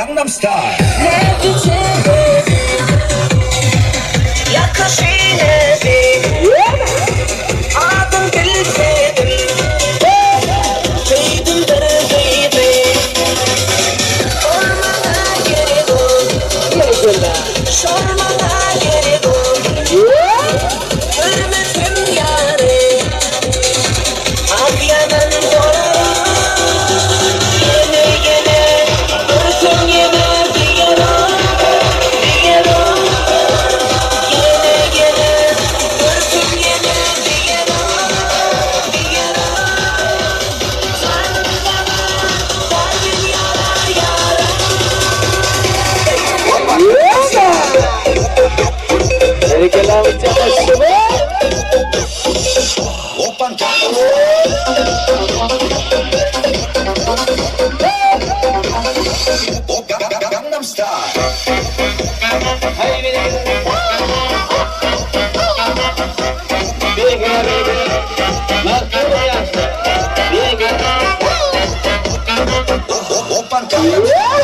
Gangnam Style. Oppan Gangnam Gangnam Style. Oppan Gangnam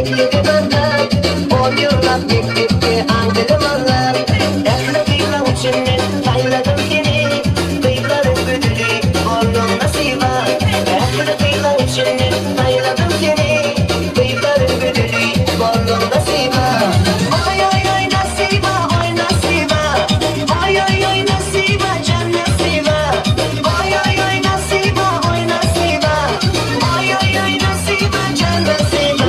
Teklibi barda, On ýyllap mekdepde aň-bilim aldyk. Ähli gyzlaň içinden saýladym seni, Gyzlaryň gözeli bolduň nasyba. Ähli gyzlaň içinden saýladym seni, Gyzlaryň gözeli bolduň nasyba. Oý oý oý nasyba, oý nasyba, Oý oý oý nasyba, jan nasyba. Oý oý oý nasyba, oý nasyba, Oý oý oý nasyba, jan nasyba.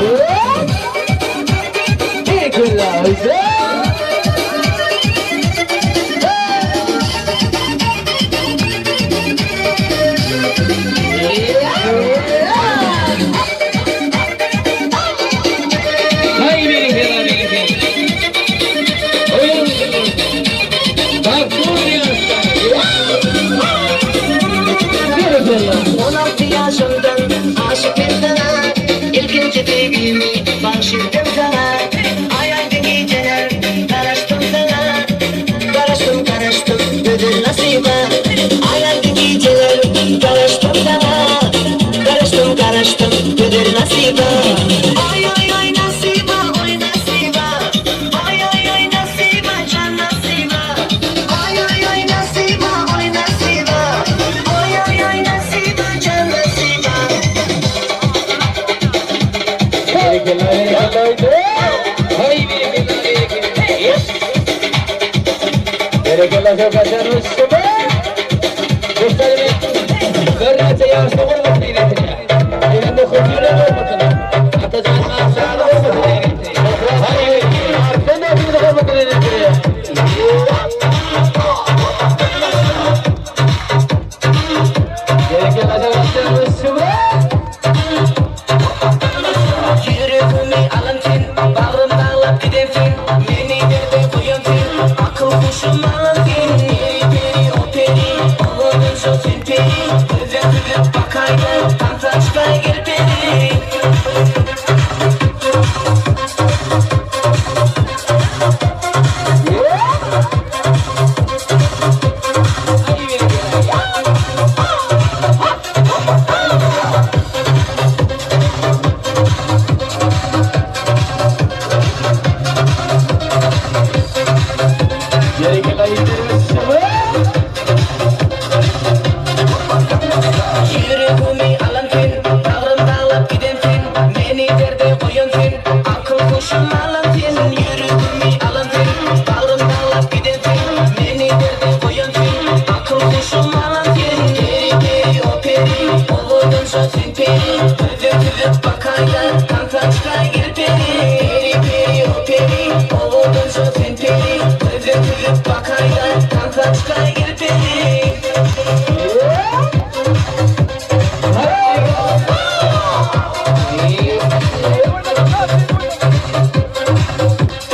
Hay berekella berekella. Berekella. 16 ýaşymdan aşyk men saňa, Ilkinji söýgimi bagş etdim saňa. Aý-aýdyň gijeler garaşdym saňa, Garaşdym, garaşdym gözel nasyba. Aý-aýdyň gijeler garaşdym saňa, Garaşdym, garaşdym gözel nasyba. Oý-oý-oý nasyba, oý nasyba, Oý-oý-oý nasyba, jan nasyba. Oý-oý-oý nasyba, oý nasyba, Oý-oý-oý nasyba, jan nasyba. Berekella berekella. Hay berekella berekella. Berekella söhbetler Görnäçe ýaşda hormatly iletilýär. Elimde huzurly hormatyna. Atajan Aşaly hormatyna iletilýär. Hay Arslan abimizi hormatyna iletilýär. Berekella söhbetler Ýüregimi alan sen, bagrym daglap giden sen, Meni derde goýan sen, akyl-huşum alan sen. Peri, peri, o peri, owadanja sen peri, Göze süzüp bakaýda, tansa çykaý gel peri. Berekella ýitlerimiz. Ýüregimi alan sen, bagrym daglap giden sen, Meni derde goýan sen, akyl-huşum alan sen. Ýüregimi alan sen, bagrym daglap giden sen, Meni derde goýan sen, akyl-huşum alan sen. Peri, peri, o peri, owadanja sen peri, Göze süzüp bakaýda, tansa çykaý gel peri. Peri, peri, o peri, owadanja sen peri, Göze süzüp bakaýda, tansa çykaý gel peri.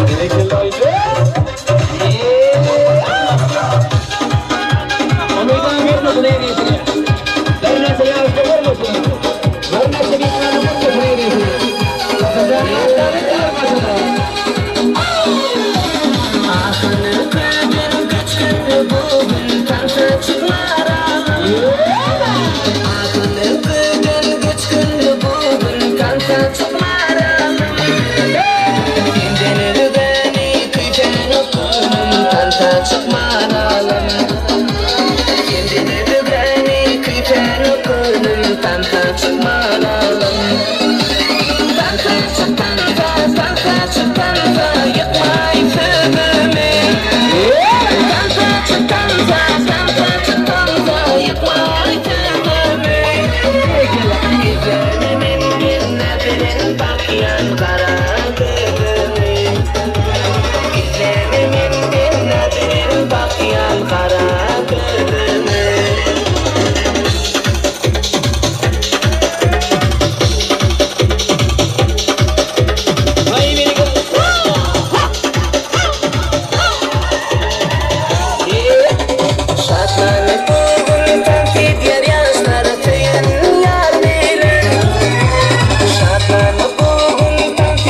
Berekella Görnäçe ýaşda hormatyna. Görnäçe myhmanyň hormatyna iletilýär. Atajan Aşaly hormatyna. Ahyny köden göçgünli bu gün tansa çykmaram. Ahyny köden göçgünli bu gün tansa çykmaram. Senden özgäni küýsänok göwnüm tansa çykmaram. Senden özgäni küýsänok göwnüm tansa çykmaram. Tansa çyk tansa, tansa çyk tansa, ýykmaý sözümi. Tansa çyk tansa, tansa çyk tansa, ýykmaý sözümi. Gizleme menden näzelen bakýan gara gözümi. Gizleme menden näzelen bakýan gara gözümi. Hay berekella. Şatlanyp bu gün tans edýär ýaşlar söýen ýar bilen. Şatlanyp bu gün tans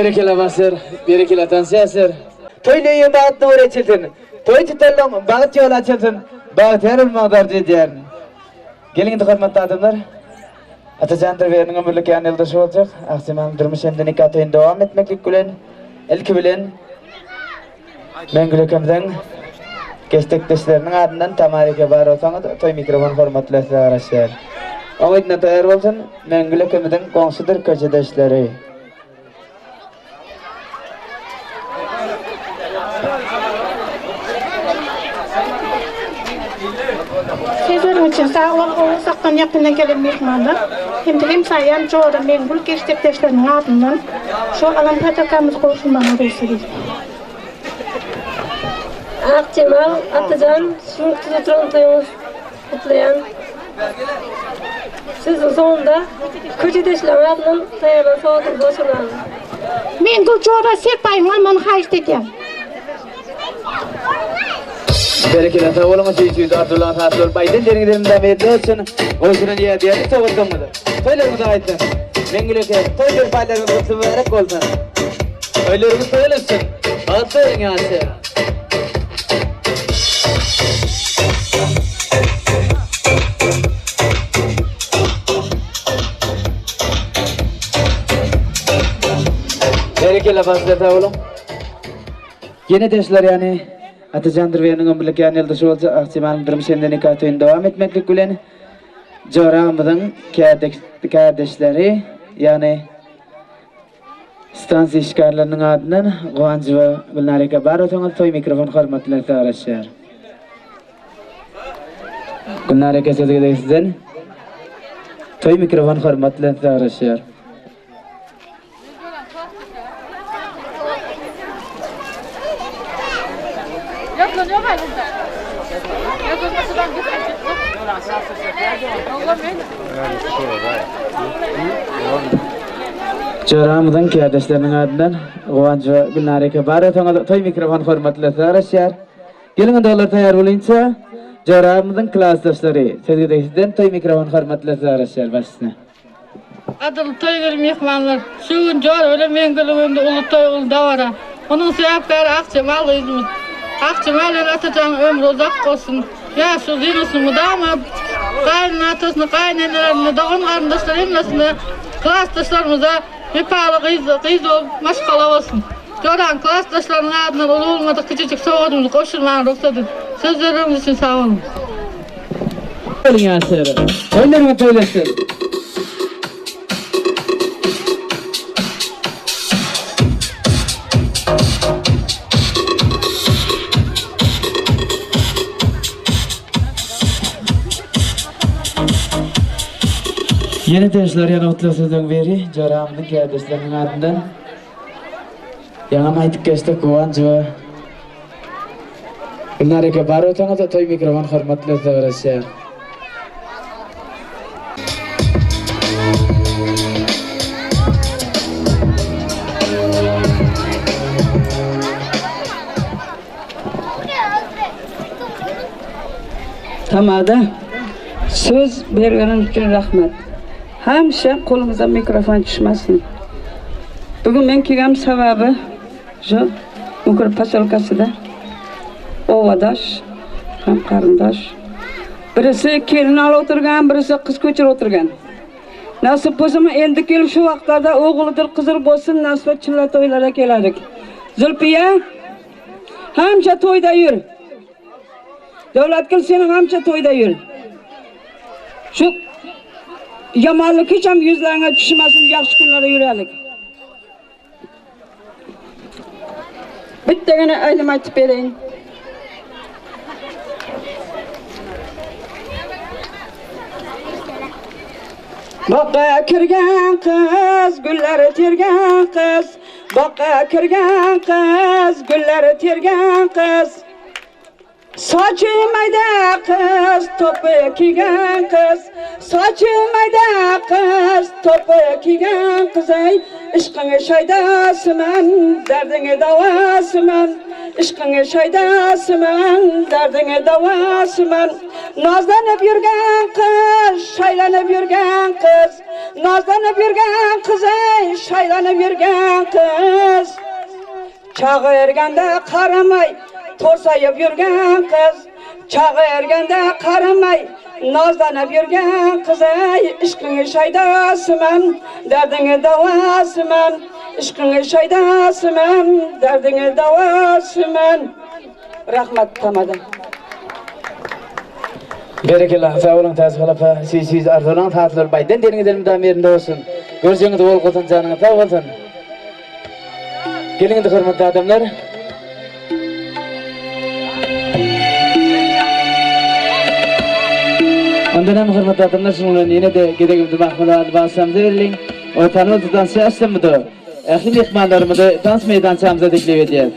Berekella bagşylar, berekella tansýaşlar. Toý leýe bagt nury eçilsin. Toý tutanlaň bagt ýoly açylsyn. Bagtyýar bolmagyňyzy arzuw edýärin. Geliň indi hormatly adamlar. Atajan Dürberiniň ömürlik ýan ýoldaşy boljak Akjemalyň durmuş hem-de nika toýuny dowam etmeklik bilen, ilki bilen Meňgül ekemiziň geçdekdeşleriniň adyndan Tamara eke bar bolsaňyz toý mikrofon hormatly size garaşýar. Oňaýdyna taýar bolsun Meňgül ekemiziň goňşudyr köçedeşleri. Sözleriň üçin sag bol gowy uzakdan ýakyndan gelen myhmanlar hem-de hemsaýam jora Meňgül geşdekdeşleriniň adyndan şu alan padarkamyzy gowşurmagyňy rugsat ediň. Akjemal Atajan şu günki tutulan toýuňyz gutlaýan. Sözüň soňunda köçedeşleriň adyndan taýýarlan sowgadyňyzy gowşurmagyňyzy. Meňgül jora serpaýyňy almagyny haýyşt edýän. Berekella sag boluň süýji arzuwlaryňyz hasyl bolup aýdan deriňiz elmydama ýerde bolsun. Gowşuran ýadygärlik sowgatlaryňyz toýlaryňyza gaýtsyn. Meňgül eke toý serpaýlaryňyz gutly mübärek bolsun. Toýlaryňyz toý bolsun. Bagtly boluň ýaşlar. Berekella bagşylar sag boluň. Ýene deşler ýany Atajan Dürbeýiniň ömürlik ýan ýoldaşy boljak Akjemalyň durmuş hem-de nika toýuny dowam etmeklik bilen joragymyzyň kärdeşleri ýagny stansiýa işgärleriniň adyndan Guwanjywa Gülnar eke bar bolsaňyz toý mikrofon hormat bilen size garaşýar. Gülnar eke söz gezegi sizden. Toý mikrofon hormat bilen size garaşýar. Joramyzyň kärdeşleriniň adyndan Guwanç we Gülnar eke bar bolsaňyz toý mikrofon hormatly size garaşýar. Geliň indi olar taýýar bolynça joramyzyň klasdaşlary söz gezegi sizden toý mikrofon hormatly size garaşýar baş üstüne. Gadyrly toý gelen myhmanlar, şu gün jora bilen meň gülügimde uly toý, uly dabara. Munuň sebäpkäri Akjemal gyzymyz. Akjemal bilen Atajanyň ömri uzak bolsun, ýaşy uzyn bolsun, mydama gaýynatasyna, gaýynenelerine, dogan-garyndaşlar hemmesine, klasdaşlarymyza wepaly gyz, gyz bolup maşgala bolsun. Joraň klasdaşlarynyň adyndan uly bolmadyk kiçijik sowgadymyzy goşurmaga rugsat et. Söz bereniňiz üçin sag boluň. Boluň ýaşlar. Toýlaryňyz toýlaşsyn. Ýene deşler ýene gutlag sözleň biri joramyzyň kärdeşleriniň adyndan. Ýaňam aýdyp geçdik Guwanjowa. Gülnar eke bar bolsaňyz toý mikrofon hormat bilen size garaşýar. Tamada söz bergeniň üçin rahmet. Hemişe goluňyzdan mikrofon düşmesin. Bugün men kelgem sababy şu Müňkür poselkasyda obadaş hem garyndaş. Birisi kelin alyp oturgan, birisi gyz köçürip oturgan. Nasip bolsa endi kelip şu wagtlarda ogludyr gyzyr bolsun nasip çilla toýlara gelerik. Zülpiýe hemişe toýda ýür. Döwletgül senem hemişe toýda ýür. Şu ýamanlyk hiç hem ýüzleriňe düşmesin ýagşy günlere ýürelik. Bitdegene aýdym aýtyp bereýin. Bakga kirgen gyz, gülleri tergen gyz. Bakga kirgen gyz, gülleri tergen gyz. Saçy maýda gyz, topy kiýgen gyz, Saçy maýda gyz, topy kiýgen gyz-aý, Yşkyňy şaýdasy men, derdiňi dawasy men, Yşkyňy şaýdasy men, derdiňi dawasy men. Nazlanyp ýürgen gyz, şaýlanyp ýürgen gyz, Nazlanyp ýürgen gyz-aý, şaýlanyp ýürgen gyz. Çaga ergende garamaý, torsaýyp ýürgen gyz, Çaga ergende garamaý, nazlanyp ýürgen gyz-aý, Yşkyňy şaýdasy men, derdiňi dawasy men, Yşkyňy şaýdasy men, derdiňi dawasy men. Rahmat tamada. Berekella sag boluň Täjigül apa süýji süýji arzuwlaryňyz hasyl bolup aýdan diliňiz elmydama ýerinde bolsun. Görjegiňiz bol bolsun janyňyz sag bolsun. Geliň indi hormatly adamlar. Ondan hem hormatly adamlar şunuň bilen ýene-de gezegimizi Mahmyt Ady bagşamyza bereliň. O tanymyz dansçy aşsamydy. Ähli myhmanlarymyzy tans meýdançamyza teklip edýäs.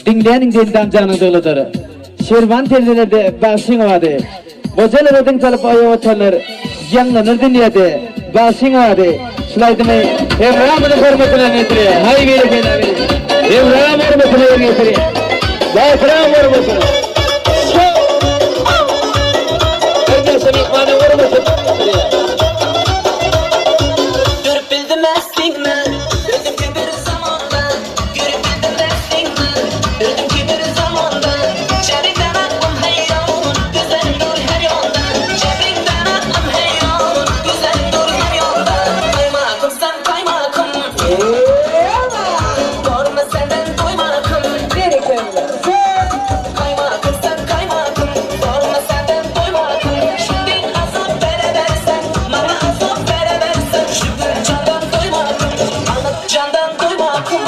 Diňläniň dildam janyň dyglydyr. Şirwan perdelerde bagşyň owazy. Gojalara diň salyp oýa otarlar. Ýaňlanar dünýäde bagşyň owazy. Şul aýdymy Hemramyzyň hormatyna getirýär. Haý berekella berekella. Hemram hormatyna ýerine ýetirýär. Baýram hormatyna. Birnäçe myhmanyň hormatyna getirýär. Görüp bildim äsliňni, özümki bir zamanda. Görüp bildim äsliňni, özümki bir zamanda. Çäriňden aklym heýran, güzerim dur her ýanda. Çäriňden aklym heýran, güzerim dur her ýanda. Kaýmakym sen kaýmakym. Bormy senden doýmakym. Kaýmakym sen kaýmakym, bormy senden doýmakym. Şindi azap berebersen, maňa azap berebersen. Şükür jandan doýmakym, alyp jandan doýmakym.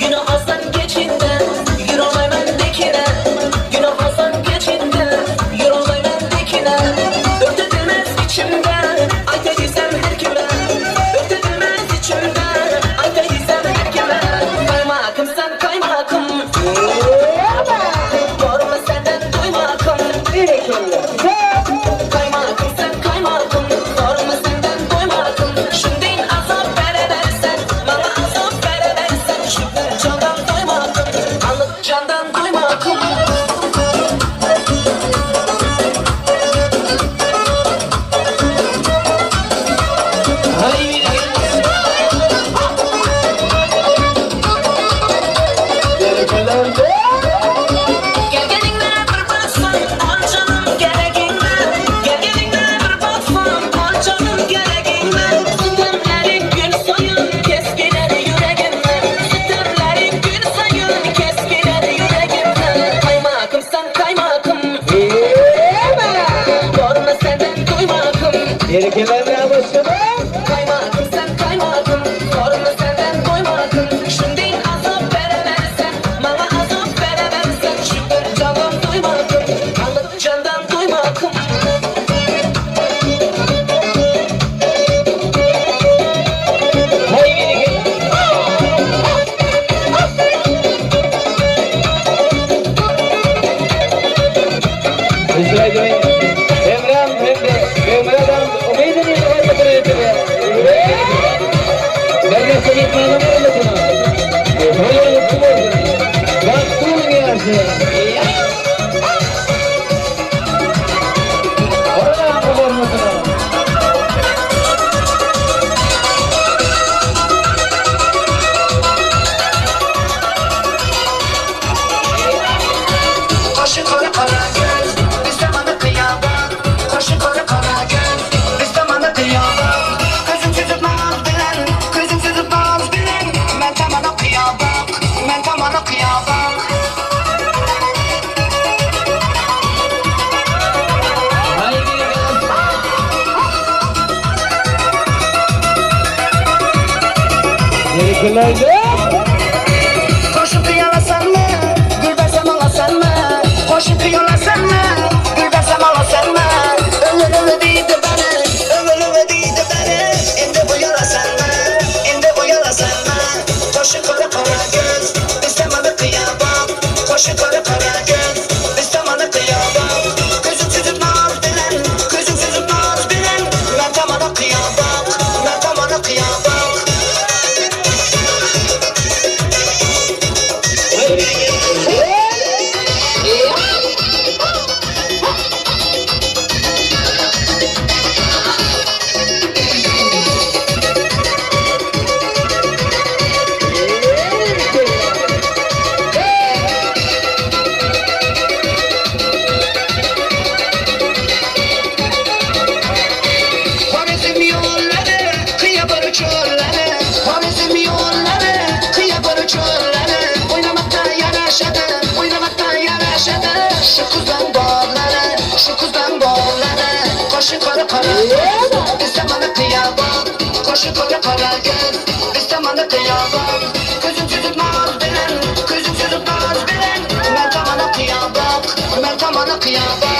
Günah alsan geçinde, ýür olmaý mendekine. Günah alsan geçinde, ýür olmaý mendekine. Örtedilmez içimde, aýt diýsem her kime. Örtedilmez içimde, aýt diýsem her kime. Kaýmakym sen kaýmakym. Bormy senden doýmakym. Kaýmakym sen kaýmakym, bormy senden doýmakym. Şundin azap berebersen, maňa azap berebersen. Şükür jandan doýmakym, alyp jandan doýmakym. Gel gelinle bir baksam, al canım geregiňe. Gel gelinle bir baksam, al canım geregiňe. Sütemlerin gün saýyn kesgiler ýüregimde. Sütemlerin gün saýyn kesgiler ýüregimde. Kaýmakym sen kaýmakym. Bormy senden doýmakym. Kaýmakym sen kaýmakym, bormy senden doýmakym. Şundin azap berebersen, maňa azap berebersen. Şükür jandan doýmakym, alyp jandan doýmakym. Hemram hem-de Begmyrat agam Umydyny hormatyna ýetirýär. Birnäçe myhmanyň hormatyna. Toýuň gutly bolsun. Bagtly boluň ýaşlar. Hormatly hormatyna. Kaşı kara kara göz, bizde bana kıyamam. Kaşı kara kara göz, bizde bana kıyamam. Gözüm süzüp naz bilen, gözüm süzüp naz bilen. Men tamana kıyamam, men tamana kıyamam. Koşup yalasan mı, gül versem alasan mı? Koşup yalasan Kara göz, biz tamana kyýa bak. Gözüň süzüp naz bilen, Gözüň süzüp naz bilen, Men tamana kyýa bak, Men tamana kyýa bak. Horezm ýollary, kyýa bir çöllere, Horezm ýollary, kyýa bir çöllere, Oýnamakda ýaraşady, oýnamakda ýaraşady, Şu kuzdan bollary, şu kuzdan bollary, Goşy kara kara göz, biz tamana kyýa bak, Goşy kara kara göz, biz tamana kyýa bak, Gözüň süzüp naz bilen, gözüň süzüp naz bilen, Men tamana kyýa bak, men tamana kyýa bak.